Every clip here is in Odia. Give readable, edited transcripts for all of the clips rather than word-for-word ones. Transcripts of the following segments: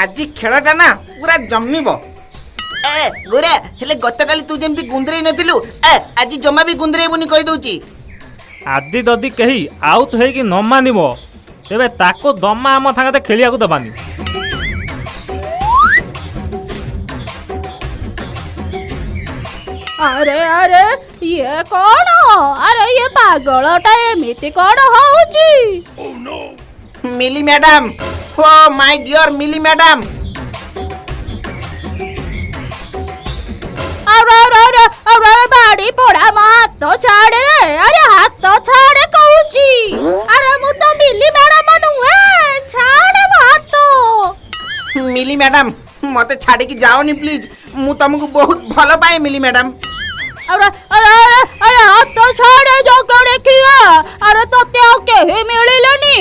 ଆଜି ଖେଳଟା ନା ପୁରା ଜମିବ। ଏ ଗୋରା, ହେଲେ ଗତକାଲି ତୁ ଯେମିତି ଗୁନ୍ଦରେଇ ନଥିଲୁ, ଏ ଆଜି ଜମା ବି ଗୁନ୍ଦରେଇବୁନି କହିଦଉଛି। ଆଜି ଯଦି କେହି ଆଉଟ୍ ହେଇକି ନ ମାନିବ, ତେବେ ତାକୁ ଦମା ଆମ ସାଙ୍ଗରେ ଖେଳିବାକୁ ଦେବାନି। ଆରେ ଆରେ, ଇଏ କଣ? ଆରେ ଇଏ ପାଗଳଟା ଏମିତି କଣ ହଉଛି? ମିଲି ମ୍ୟାଡାମ, ହୋ ମାଇ ଡିଅର ମିଲି ମ୍ୟାଡାମ। ଆରେ ଆରେ ଆରେ ଆରେ, ବାଡି ପୋଡା, ମୋ ହାତ ଛାଡେ। ଆରେ ହାତ ଛାଡେ କହୁଛି। ଆରେ ମୁଁ ତ ମିଲି ମ୍ୟାଡାମ ନୁହେଁ, ଛାଡେ ମୋ ହାତ। ମିଲି ମ୍ୟାଡାମ, ମତେ ଛାଡ଼ିକି ଯାଅନି ପ୍ଲିଜ, ମୁଁ ତମକୁ ବହୁତ ଭଲ ପାଏ ମିଲି ମ୍ୟାଡାମ। ଆରେ ଆରେ ଆରେ ଆରେ, ହାତ ଛାଡେ ଜଗଡି ଖିଆ। ଆରେ ତତେ ଆଉ କେହି ମିଳିଲେନି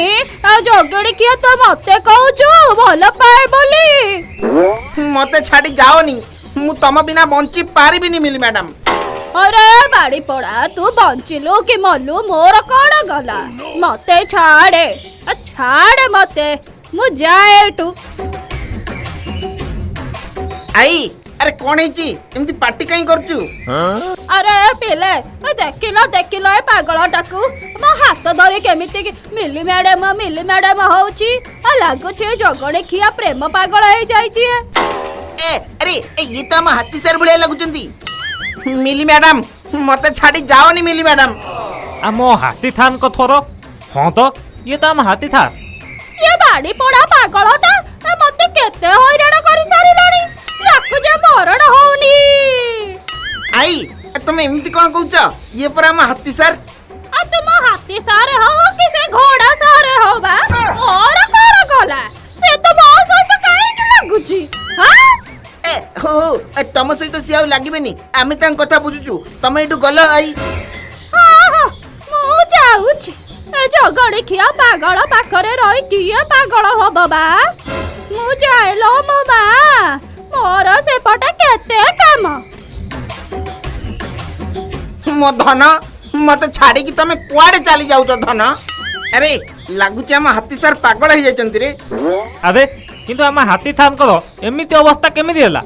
ଆଉ ଜଗଡି ଖିଆ, ତ ମତେ କହୁଛୁ ଭଲ ପାଏ ବୋଲି? ମତେ ଛାଡ଼ି ଯାଅନି, ମୁଁ ତମ ବିନା ବଞ୍ଚି ପାରିବିନି ମିଲି ମ୍ୟାଡାମ। ଆରେ ବାଡି ପଡା, ତୁ ବଞ୍ଚିଲୁ କି ମଲୁ ମୋର କଣ ଗଲା? ମତେ ଛାଡେ, ଛାଡେ ମତେ, ମୁଁ ଯାଏ ଏଠୁ। I, ଆରେ କଣ ହେଇଛି? ଏମିତି ପାଟି କାଇଁ କରୁଛୁ? ଆରେ ପିଲେ, ଦେଖିଲ ଦେଖିଲ ଏ ପାଗଳଟାକୁ, ମୋ ହାତ ଧରି କେମିତି ମିଲି ମ୍ୟାଡାମ ମିଲି ମ୍ୟାଡାମ ହଉଛି। ଲାଗୁଛି ଜଗଣୀ ଖିଆ ପ୍ରେମ ପାଗଳ ହେଇଯାଇଛି। ଏ ଆରେ, ଇଏ ତ ଆମ ହାତୀ ସାର୍ ଭଳିଆ ଲାଗୁଛନ୍ତି। ମିଲି ମ୍ୟାଡାମ, ମତେ ଛାଡି ଯାଅନି ମିଲି ମ୍ୟାଡାମ। ଆମ ହାତୀ ଥାନଙ୍କ ଥର। ହଁ ତ, ଇଏ ତ ଆମ ହାତୀ ଥାନ। ଇଏ ବାଡି ପଡା ପାଗଳଟା ମତେ କେତେ ହଇରାଣ କରି ସାରିଲାଣି, ୟାକୁ ଯେ ମରଣ ହଉନି। I, ତମେ ଏମିତି କଣ କହୁଛ? ଇଏ ପରା ଆମ ହାତୀ ସାର୍। ଆଉ ତୁମ ହାତୀ ସାର୍ ହଉ କି ସେ ଘୋଡା ସାର୍ ହଉ ବା, ମୋର କଣ ଗଲା? ସେ ତ ମୋ ସହିତ କାହିଁକି ଲାଗୁଛି? ଏ ହଉ ହଉ, ତମ ସହିତ ସିଏ ଆଉ ଲାଗିବେନି, ଆମେ ତାଙ୍କ କଥା ବୁଝୁଛୁ। ତମେ ଏଇଠୁ ଗଲ I. ହଁ, ମୁଁ ଯାଉଛି। ଏ ଜଗଣି ଖିଆ ପାଗଳ ପାଖରେ ରହି କିଏ ପାଗଳ ହବ ବା? ମୁଁ ଯାଏ ଲୋ ମୋ ମା, ମୋର ସେପଟେ କେତେ କାମ। ମୋ ଧନ, ମତେ ଛାଡିକି ତମେ କୁଆଡେ ଚାଲି ଯାଉଛ ଧନ? ଆରେ ଲାଗୁଛି ଆମ ହାତୀ ସାର୍ ପାଗଳ ହେଇଯାଇଛନ୍ତି ରେ। ଆରେ କିନ୍ତୁ ଆମ ହାତୀ ଥାନଙ୍କର ଏମିତି ଅବସ୍ଥା କେମିତି ହେଲା?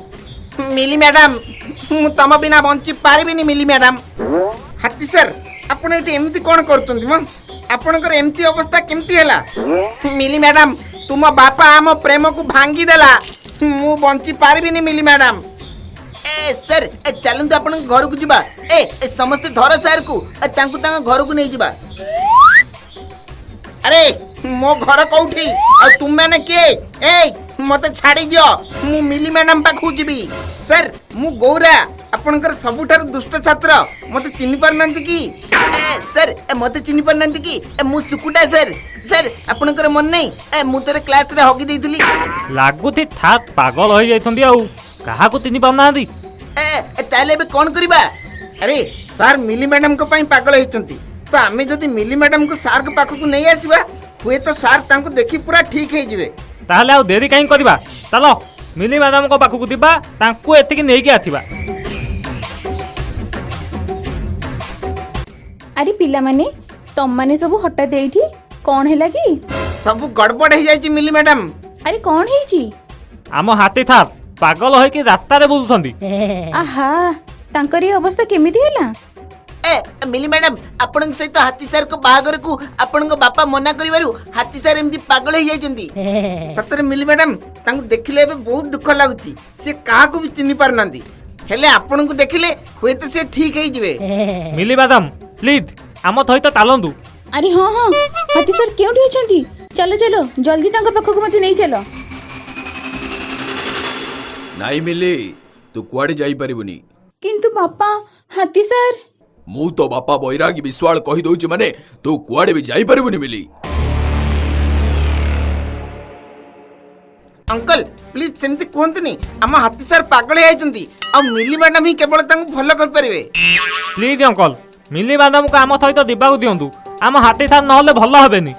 ମିଲି ମ୍ୟାଡାମ, ମୁଁ ତମ ବିନା ବଞ୍ଚି ପାରିବିନି ମିଲି ମ୍ୟାଡାମ। ହାତୀ ସାର୍, ଆପଣ ଏଠି ଏମିତି କଣ କରୁଛନ୍ତି ମ? ଆପଣଙ୍କର ଏମିତି ଅବସ୍ଥା କେମିତି ହେଲା? ମିଲି ମ୍ୟାଡାମ, ତୁମ ବାପା ଆମ ପ୍ରେମକୁ ଭାଙ୍ଗିଦେଲା, ମୁଁ ବଞ୍ଚି ପାରିବିନି ମିଲି ମ୍ୟାଡାମ। ଏ ସାର୍, ଚାଲନ୍ତୁ ଆପଣଙ୍କ ଘରକୁ ଯିବା। ଏ ସମସ୍ତେ ଧର ସାର୍କୁ, ତାଙ୍କୁ ତାଙ୍କ ଘରକୁ ନେଇଯିବା। ଆରେ ମୋ ଘର କୋଉଠି ଆଉ ତୁମେମାନେ କିଏ? ଏଇ ମତେ ଛାଡ଼ି ଦିଅ, ମୁଁ ମିଲି ମ୍ୟାଡାମ ପାଖକୁ ଯିବି। ସାର୍, ମୁଁ ଗୌରା, ଆପଣଙ୍କର ସବୁଠାରୁ ଦୁଷ୍ଟ ଛାତ୍ର। ମତେ ଚିହ୍ନି ପାରୁନାହାନ୍ତି କି? ଏ ସାର୍, ମତେ ଚିହ୍ନି ପାରୁନାହାନ୍ତି କି? ମୁଁ ସୁକୁଟା ସାର୍। ସାର୍, ଆପଣଙ୍କର ମନେ ନାହିଁ, ମୁଁ ଥରେ କ୍ଲାସରେ ହଗି ଦେଇଥିଲି। ଲାଗୁଛି ଥାତ୍ ପାଗଳ ହେଇଯାଇଛନ୍ତି, ଆଉ କାହାକୁ ଚିହ୍ନି ପାରୁନାହାନ୍ତି। ତାହେଲେ ଏବେ କଣ କରିବା? ଆରେ ସାର୍ ମିଲି ମ୍ୟାଡାମଙ୍କ ପାଇଁ ପାଗଳ ହେଇଛନ୍ତି ତ, ଆମେ ଯଦି ମିଲି ମ୍ୟାଡାମକୁ ସାର୍ଙ୍କ ପାଖକୁ ନେଇ ଆସିବା, ହୁଏତ ସାର୍ ତାଙ୍କୁ ଦେଖି ପୁରା ଠିକ ହେଇଯିବେ। ତାହେଲେ ଆଉ ଡେରି କାହିଁ କରିବା, ଚାଲ ମିଲି ମ୍ୟାଡାମଙ୍କ ପାଖକୁ ଯିବା, ତାଙ୍କୁ ଏତିକି ନେଇକି ଆସିବା। ଆରେ ପିଲାମାନେ, ତମମାନେ ସବୁ ହଠାତ୍ ଏଇଠି କଣ ହେଲା କି? ସବୁ ଗଡ଼ବଡ଼ ହେଇଯାଇଛି ମିଲି ମ୍ୟାଡାମ। ଆରେ କଣ ହେଇଛି? ଆମ ହାତୀ ଥାର୍ ପାଗଳ ହେଇକି ରାସ୍ତାରେ ବୁଲୁଛନ୍ତି। ଆହା, ତାଙ୍କର ଏ ଅବସ୍ଥା କେମିତି ହେଲା? ଏ ମିଲି ମ୍ୟାଡାମ, ଆପଣଙ୍କ ସହିତ ହାତୀ ସାର୍ଙ୍କ ବାହାଘରକୁ ଆପଣଙ୍କ ବାପା ମନା କରିବାରୁ ହାତୀ ସାର୍ ଏମିତି ପାଗଳ ହେଇଯାଇଛନ୍ତି। ସତରେ ମିଲି ମ୍ୟାଡାମ, ତାଙ୍କୁ ଦେଖିଲେ ଏବେ ବହୁତ ଦୁଃଖ ଲାଗୁଛି। ସେ କାହାକୁ ବି ଚିହ୍ନି ପାରୁନାହାନ୍ତି, ହେଲେ ଆପଣଙ୍କୁ ଦେଖିଲେ ହୁଏତ ସେ ଠିକ ହେଇଯିବେ। ମିଲି ମ୍ୟାଡାମ, ପ୍ଲିଜ ଆମ ସହିତ ଚାଲନ୍ତୁ। ଆରେ ହଁ ହଁ, ହାତୀ ସାର୍ କେଉଁଠି ଅଛନ୍ତି? ଚାଲ ଚାଲ, ଜଲ୍ଦି ତାଙ୍କ ପାଖକୁ ମତେ ନେଇ ଚାଲ। ନାଇଁ ମିଲି, ତୁ କୁଆଡେ ଯାଇପାରିବୁନି। କିନ୍ତୁ ବାପା, ହାତୀ ସାର୍। ମୁଁ ତ ବାପା ବୈରାଗୀ ବିଶ୍ୱାଳ କହିଦଉଛି ମାନେ ତୁ କୁଆଡେ ବି ଯାଇପାରିବୁନି ମିଲି। ଅଙ୍କଲ ପ୍ଲିଜ ସେମିତି କୁହନ୍ତୁନି, ଆମ ହାତୀ ସାର୍ ପାଗଳ ହେଇଯାଇଛନ୍ତି, ଆଉ ମିଲି ମ୍ୟାଡାମ ହିଁ କେବଳ ତାଙ୍କୁ ଭଲ କରିପାରିବେ। ପ୍ଲିଜ ଅଙ୍କଲ, ମିଲି ମ୍ୟାଡାମକୁ ଆମ ସହିତ ଯିବାକୁ ଦିଅନ୍ତୁ, ଆମ ହାତୀ ସାର୍ ନହେଲେ ଭଲ ହେବେନି।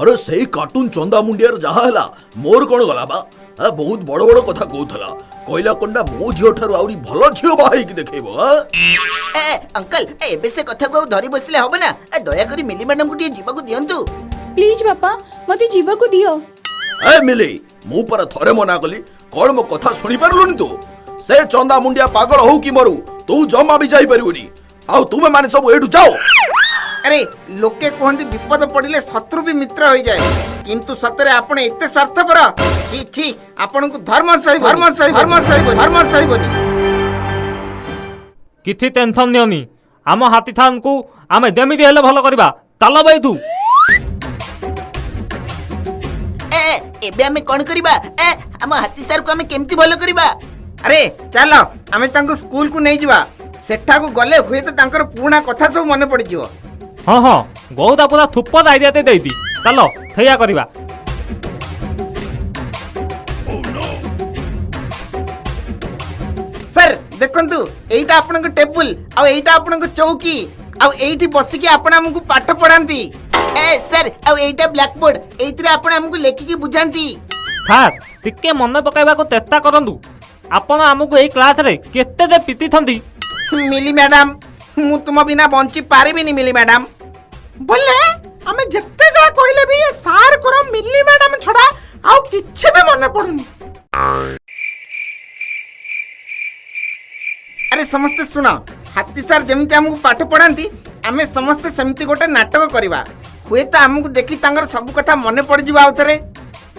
ଆରେ ସେଇ କାର୍ଟୁନ ଚନ୍ଦା ମୁଣ୍ଡିଆର ଯାହା ହେଲା ମୋର କଣ ଗଲା ବା? ବହୁତ ବଡ ବଡ କଥା କହୁଥିଲା, କହିଲା କଣ୍ଡା ମୋ ଝିଅ ଠାରୁ ଆହୁରି ଭଲ ଝିଅ ବାହା ହେଇକି ଦେଖେଇବ। ଏ ଅଙ୍କଲ, ଏବେ ସେ କଥାକୁ ଆଉ ଧରି ବସିଲେ ହବ ନା, ଦୟାକରି ମିଲି ମ୍ୟାଡାମକୁ ଟିକେ ଯିବାକୁ ଦିଅନ୍ତୁ। ପ୍ଲିଜ ବାପା, ମତେ ଯିବାକୁ ଦିଅ। ଏ ମିଲି, ମୁଁ ପରା ଥରେ ମନା କଲି, କଣ ମୋ କଥା ଶୁଣି ପାରିଲୁନି ତୁ? ସେ ଚନ୍ଦା ମୁଣ୍ଡିଆ ପାଗଳ ହଉ କି ମରୁ, ତୁ ଜମା ବି ଯାଇପାରିବୁନି। ଆଉ ତୁମେ ମାନେ ସବୁ ଏଇଠୁ ଯାଅ। ଆରେ ଲୋକେ କୁହନ୍ତି ବିପଦ ପଡ଼ିଲେ ଶତ୍ରୁ ବି ମିତ୍ର ହୋଇଯାଏ, କିନ୍ତୁ ସତରେ ଆପଣ ଏତେ ସ୍ୱାର୍ଥପର? ଛି ଛି, ଆପଣଙ୍କୁ ଧର୍ମ ସହିବ, ଧର୍ମ ସହିବ, ଧର୍ମ ସହିବ, ଧର୍ମ ସହିବନି। କିଛି ଟେନସନ୍ ନିଅନି, ଆମ ହାତୀଥାନକୁ ଆମେ ଯେମିତି ହେଲେ ଭଲ କରିବା। ଚାଲ ବୈଠୁ। ଏ, ଏବେ ଆମେ କଣ କରିବା? ଏ, ଆମ ହାତୀ ସାର୍କୁ ଆମେ କେମିତି ଭଲ କରିବା? ଆରେ ଚାଲ, ଆମେ ତାଙ୍କୁ ସ୍କୁଲକୁ ନେଇଯିବା। ସେଠାକୁ ଗଲେ ହୁଏତ ତାଙ୍କର ପୁରୁଣା କଥା ସବୁ ମନେ ପଡ଼ିଯିବ। ହଁ ହଁ, ଗୌଦା ପୁରା ଥୁପଦ ଆଇଡ଼ିଆଟେ ଦେଇଛି। ଚାଲ ସେଇଆ କରିବା। ସାର୍ ଦେଖନ୍ତୁ, ଏଇଟା ଆପଣଙ୍କ ଟେବୁଲ ଆଉ ଏଇଟା ଆପଣଙ୍କ ଚୌକି, ଆଉ ଏଇଠି ବସିକି ଆପଣ ଆମକୁ ପାଠ ପଢାନ୍ତି। ଏ ସାର୍, ଆଉ ଏଇଟା ବ୍ଲାକ୍ ବୋର୍ଡ, ଏଇଥିରେ ଆପଣ ଆମକୁ ଲେଖିକି ବୁଝାନ୍ତି। ସାର୍, ଟିକେ ମନେ ପକାଇବାକୁ ଚେଷ୍ଟା କରନ୍ତୁ, ଆପଣ ଆମକୁ ଏଇ କ୍ଲାସରେ କେତେ ଯେ ପିଟିଛନ୍ତି। ମିଲି ମ୍ୟାଡାମ, ମୁଁ ତୁମ ବିନା ବଞ୍ଚି ପାରିବିନି ମିଲି ମ୍ୟାଡାମ। ବୋଲେ ଆମେ ଯେତେ ଯାହା କହିଲେ ବି ଏ ସାର୍ଙ୍କର ମିଲି ମ୍ୟାଡାମ ଛଡା ଆଉ କିଛି ବି ମନେ ପଡୁନି। ଆରେ ସମସ୍ତେ ଶୁଣ, ହାତୀ ସାର୍ ଯେମିତି ଆମକୁ ପାଠ ପଢାନ୍ତି, ଆମେ ସମସ୍ତେ ସେମିତି ଗୋଟେ ନାଟକ କରିବା। ହୁଏତ ଆମକୁ ଦେଖି ତାଙ୍କର ସବୁ କଥା ମନେ ପଡ଼ିଯିବ ଆଉ ଥରେ।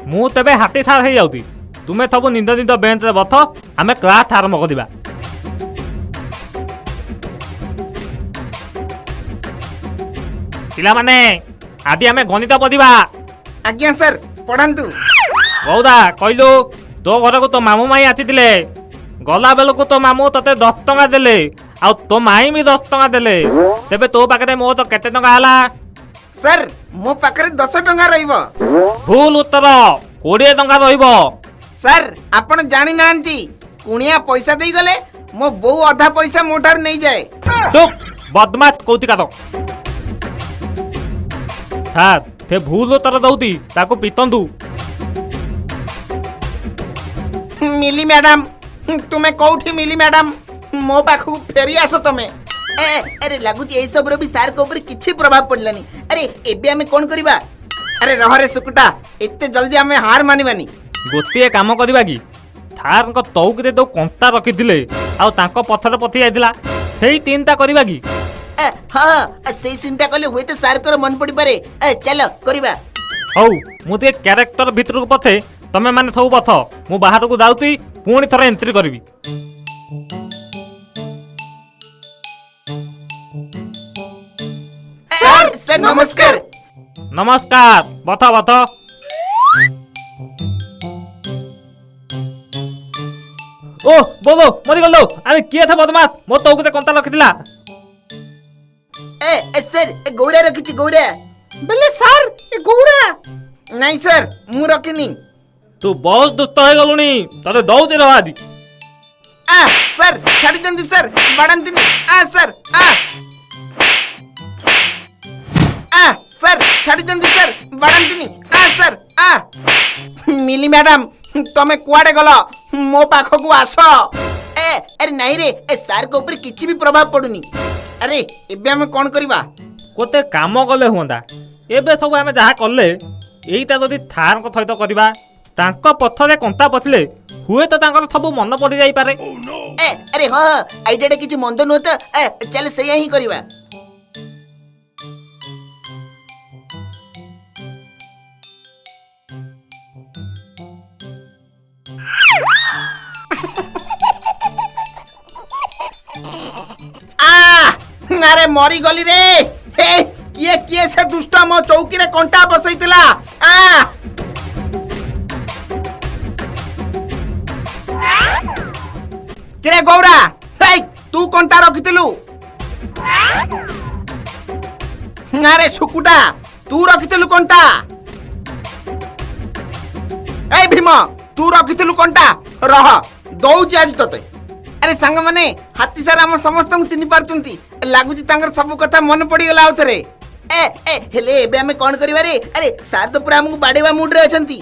ମୁଁ ତେବେ ହାତୀ ସାର୍ ହେଇଯାଉଛି, ତୁମେ ସବୁ ନିଜ ନିଜ ବେଞ୍ଚରେ ବସ, ଆମେ କ୍ଲାସ୍ ଆରମ୍ଭ କରିବା। ପିଲାମାନେ, ଆଜି ଆମେ ଗଣିତ ପଢିବା। ଆଜ୍ଞା ସାର୍, ପଢାନ୍ତୁ। ଗୌଦା, କହିଲୁ, ତୋ ଘରକୁ ତୋ ମାମୁଁ ମାଇଁ ଆସିଥିଲେ, ଗଲା ବେଳକୁ ତୋ ମାମୁଁ ତତେ 10 ଟଙ୍କା ଦେଲେ ଆଉ ତୋ ମାଇଁ ବି 10 ଟଙ୍କା ଦେଲେ, ତେବେ ତୋ ପାଖରେ ମୋ ତ କେତେ ଟଙ୍କା ହେଲା? ସାର୍, ମୋ ପାଖରେ 10 ଟଙ୍କା ରହିବ। ଭୁଲ ଉତ୍ତର, 20 ଟଙ୍କା ରହିବ। ସାର୍, ଆପଣ ଜାଣିନାହାନ୍ତି, କୁଣିଆ ପଇସା ଦେଇଗଲେ ମୋ ବୋଉ ଅଧା ପଇସା ମୋ ଠାରୁ ନେଇଯାଏ। ଚୁପ୍ ବଦମାସ କୌତିକାର। ସାର୍, ସେ ଭୁଲ ଉତ୍ତର ଦଉଛି, ତାକୁ ପିଟନ୍ତୁ। ମିଲି ମ୍ୟାଡାମ, ତୁମେ କୋଉଠି? ମିଲି ମ୍ୟାଡାମ, ମୋ ପାଖକୁ ଫେରି ଆସ ତମେ। ଏ, ଆରେ ଲାଗୁଛି ଏଇସବୁର ବି ସାର୍ଙ୍କ ଉପରେ କିଛି ପ୍ରଭାବ ପଡ଼ିଲାନି। ଆରେ ଏବେ ଆମେ କଣ କରିବା? ଆରେ ରହରେ ସୁକୁଟା, ଏତେ ଜଲ୍ଦି ଆମେ ହାର ମାନିବାନି। ଗୋଟିଏ କାମ କରିବା କି, ସାର୍ଙ୍କ ଚୌକିରେ ଯୋଉ କଣ୍ଟା ରଖିଥିଲେ ଆଉ ତାଙ୍କ ପଥରେ ପଥି ଯାଇଥିଲା, ସେଇ ତିନିଟା କରିବା କି? ଏ, ହଁ ହଁ, ସେଇ ସିନ୍ଟା କଲେ ହୁଏତ ସାର୍ଙ୍କର ମନେ ପଡ଼ିପାରେ। ଏ, ଚାଲ କରିବା। ହଉ, ମୁଁ ଟିକେ କ୍ୟାରେକ୍ଟର ଭିତରକୁ ପଥେ, ତମେ ମାନେ ସବୁ ପଥ, ମୁଁ ବାହାରକୁ ଯାଉଛି, ପୁଣି ଥରେ ଏଣ୍ଟ୍ରି କରିବି। ଏ, ସାର୍ ନମସ୍କାର। ନମସ୍କାର, ବଥ ବଥ। ଓ ବୋଲୋ, ମରିଗଲ। ଆରେ କିଏ थे ବଦମାସ ମୋ ଚୌକିରେ କଣ୍ଟା ରଖିଥିଲା? ଏ ଏ ସାର୍, ଏ ଗୌରା ରଖିଛି, ଗୌରା। ବୋଲେ ସାର୍, ଏ ଗୌରା। ନାଇଁ ସାର୍, ମୁଁ ରଖିନି। ତୁ ବହୁତ ଦୁଷ୍ଟ ହେଇଗଲୁଣି, ତତେ ଦଉଛି ରହ ଆଜି। ଆ ସାର୍, ଛାଡ଼ି ଦିଅନ୍ତୁ ସାର୍, ବାଡ଼ାନ୍ତିନି। ଆ ସାର୍, ଆ ଆ ସାର୍, ଛାଡ଼ି ଦିଅନ୍ତୁ ସାର୍, ବାଡ଼ାନ୍ତିନି। ଆ ସାର୍, ଆ। ମିଲି ମ୍ୟାଡାମ, ତମେ କୁଆଡ଼େ ଗଲ? ମୋ ପାଖକୁ ଆସ। ଏ, ଆରେ ନାଇଁ ରେ, ଏ ସାର୍ଙ୍କ ଉପରେ କିଛି ବି ପ୍ରଭାବ ପଡୁନି। ଆରେ ଏବେ ଆମେ କଣ କରିବା? ଗୋଟେ କାମ କଲେ ହୁଅନ୍ତା, ଏବେ ସବୁ ଆମେ ଯାହା କଲେ, ଏଇଟା ଯଦି ସାର୍ଙ୍କ ସହିତ କରିବା, ତାଙ୍କ ପଥରେ କଣ୍ଟା ପଥିଲେ ହୁଏତ ତାଙ୍କର ସବୁ ମନ ପଡ଼ିଯାଇପାରେ। ଏ, ଆରେ ହଁ ହଁ, ଆଇଡିଆଟା କିଛି ମନ୍ଦ ନୁହଁ ତ। ଏ, ଚାଲ ସେଇଆ ହିଁ କରିବା। ଆ, ଆରେ ମରିଗଲି ରେ। ହେ, କିଏ କିଏ ସେ ଦୁଷ୍ଟ ମୋ ଚୌକିରେ କଣ୍ଟା ବସେଇଥିଲା? ଆ କିରେ ଗୌରା, ହେଇ, ତୁ କଣ୍ଟା ରଖିଥିଲୁ? ଆରେ ସୁକୁଟା, ତୁ ରଖିଥିଲୁ କଣ୍ଟା? ଏଇ ଭୀମ, ତୁ ରଖିଥିଲୁ କଣ୍ଟା? ରହ, ଦଉଛି ଆଜି ତତେ। ଆରେ ସାଙ୍ଗମାନେ, ହାତୀ ସାର୍ ଆମ ସମସ୍ତଙ୍କୁ ଚିହ୍ନି ପାରୁଛନ୍ତି। ଲାଗୁଛି ତାଙ୍କର ସବୁ କଥା ମନେ ପଡ଼ିଗଲା ଆଉ ଥରେ। ଏ ଏ ହେଲେ ଏବେ ଆମେ କଣ କରିବା ରେ? ଆରେ ସାର୍ ତ ପୁରା ଆମକୁ ବାଡେଇବା ମୁଡରେ ଅଛନ୍ତି।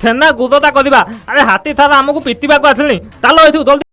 ଛେନା ଗୁଦଟା କରିବା। ଆରେ ହାତୀ ସାର୍ ଆମକୁ ପିଟିବାକୁ ଆସିଲେଣି, ଚାଲ ଏଠୁ ଜଲ୍ଦି।